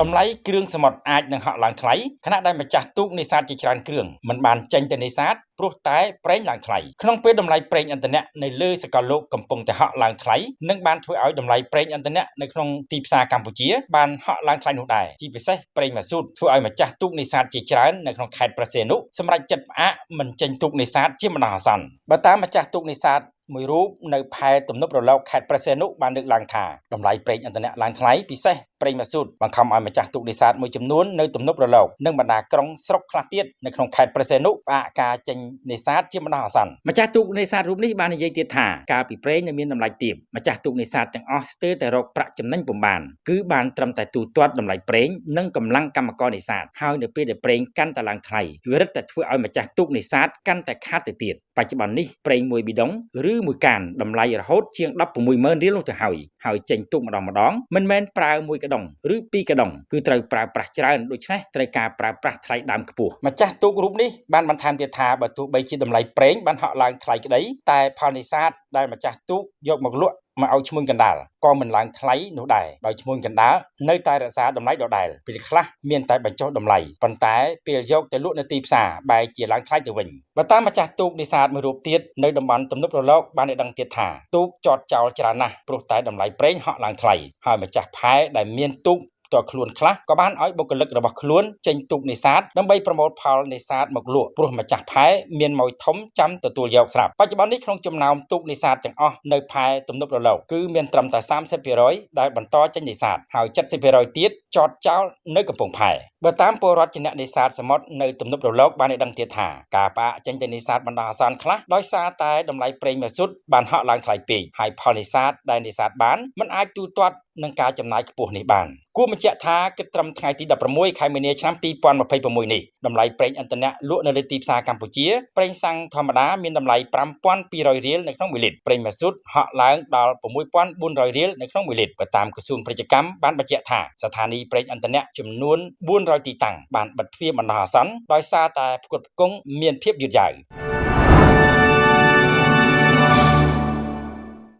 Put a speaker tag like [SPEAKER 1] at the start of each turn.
[SPEAKER 1] តម្លៃគ្រឿងសមុទ្រអាចនឹងហក់ឡើងថ្លៃខណៈដែលម្ចាស់ទូកនេសាទជាច្រើនគ្រឿងមិនបានចេញទៅនេសាទព្រោះតែប្រេងឡើងថ្លៃក្នុងពេលតម្លៃប្រេងឥន្ធនៈនៅលើសកលលោកកំពុងតែហក់ឡើងថ្លៃនិងបានធ្វើឲ្យតម្លៃប្រេងឥន្ធនៈនៅក្នុងទីផ្សារកម្ពុជាបានហក់ឡើងថ្លៃនោះដែរជាពិសេសប្រេងម៉ាស៊ូតធ្វើឲ្យម្ចាស់ទូកនេសាទជាច្រើននៅក្នុងខេត្តព្រះសីហនុសម្រេចចិត្តផ្អាកមិនចេញទូកនេសាទជាបណ្ដោះអាសន្នបើតាមម្ចាស់ទូកនេសាទមួយរូបនៅផែទំនប់រលកខេត្តព្រះសីហនុបានលើកឡើងថាតម្លៃប្រេងឥន្ធនៈឡើងថ្លៃពិសេសប្រេងម៉ាស៊ូតបង្ខំឲ្យម្ចាស់ទូកនេសាទមួយចំនួននៅទំនប់រលកនិងបណ្ដាក្រុងស្រុកខ្លះទៀតនៅក្នុងខេត្តព្រះសីហនុផ្អាកការចេញនេសាទជាបណ្ដោះអាសន្នម្ចាស់ទូកនេសាទរូបនេះបាននិយាយទៀតថាកាលពីប្រេងនៅមានតម្លៃទាបម្ចាស់ទូកនេសាទទាំងអស់ស្ទើរតែរកប្រាក់ចំណេញពុំបានគឺបានត្រឹមតែទូទាត់តម្លៃប្រេងនិងកម្លាំងកម្មករនេសាទហើយនៅពេលដែលប្រេងកាន់តែឡើងថ្លៃវារឹតតែធ្វើឲ្យម្ចាស់ទូកនេសាទកាន់តែខាតទៅទៀតបច្ចុប្បន្ននេះប្រេងមួយប៊ីដុងឬមួយកានតម្លៃរហូតជាង160,000រៀលនោះទៅហើយហើយចេញទូកម្ដងម្ដងមិនមែនប្រើមួយកដុងឬពីរកដុងគឺត្រូវប្រើប្រាស់ច្រើនដូច្នេះត្រូវការប្រើប្រាស់ថ្លៃដើមខ្ពស់ម្ចាស់ទូករូបនេះបានបន្ថែមទៀតថាបើទោះបីជាតម្លៃប្រេងបានហក់ឡើងថ្លៃក្តីតែផលនេសាទដែលម្ចាស់ទូកយកមកលក់មកឲ្យឈ្មួញកណ្ដាលក៏មិនឡើងថ្លៃនោះដែរដោយឈ្មួញកណ្ដាលនៅតែរក្សាតម្លៃដដែលពេលខ្លះមានតែបញ្ចុះតម្លៃប៉ុន្តែពេលយកទៅលក់នៅទីផ្សារបែរជាឡើងថ្លៃទៅវិញបើតាមម្ចាស់ទូកនេសាទមួយរូបទៀតនៅតំបន់ទំនប់រលកបានឲ្យដឹងទៀតថាទូកចតចោលច្រើនណាស់ព្រោះតែតម្លៃប្រេងហក់ឡើងថ្លៃហើយម្ចាស់ផែដែលមានទូកផ្ទាល់ខ្លួនខ្លះក៏បានឲ្យបុគ្គលិករបស់ខ្លួនចេញទូកនេសាទដើម្បីប្រមូលផលនេសាទមកលក់ព្រោះម្ចាស់ផែមានម៉ួយធំចាំទទួលយកស្រាប់បច្ចុប្បន្ននេះក្នុងចំណោមទូកនេសាទទាំងអស់នៅផែទំនប់រលកគឺមានត្រឹមតែ30%ដែលបន្តចេញនេសាទហើយ70%ទៀតចតចោលនៅកំពង់ផែបើតាមពលរដ្ឋជាអ្នកនេសាទសមុទ្រនៅទំនប់រលកបានឲ្យដឹងទៀតថាការផ្អាកចេញទៅនេសាទបណ្ដោះអាសន្នខ្លះដោយសារតែតម្លៃប្រេងម៉ាស៊ូតបានហក់ឡើងថ្លៃពេកហើយផលនេសាទដែលនេសាទបានមិនអាចទូទាត់នឹងការចំណាយខ្ពស់នេះបានគួរបញ្ជាក់ថាគិតត្រឹមថ្ងៃទី16ខែមីនាឆ្នាំ2026នេះតម្លៃប្រេងឥន្ធនៈលក់នៅលើទីផ្សារកម្ពុជាប្រេងសាំងធម្មតាមានតម្លៃ5200រៀលនៅក្នុង1លីត្រប្រេងម៉ាស៊ូតហក់ឡើងដល់6400រៀលនៅក្នុង1លីត្របើតាមក្រសួងពាណិជ្ជកម្មបានបញ្ជាក់ថាស្ថានីយ៍ប្រេងឥន្ធនៈចំនួន400ទីតាំងបានបិទទ្វារបណ្ដោះអាសន្នដោយសារតែផ្គត់ផ្គង់មានភាពយឺតយ៉ាវ។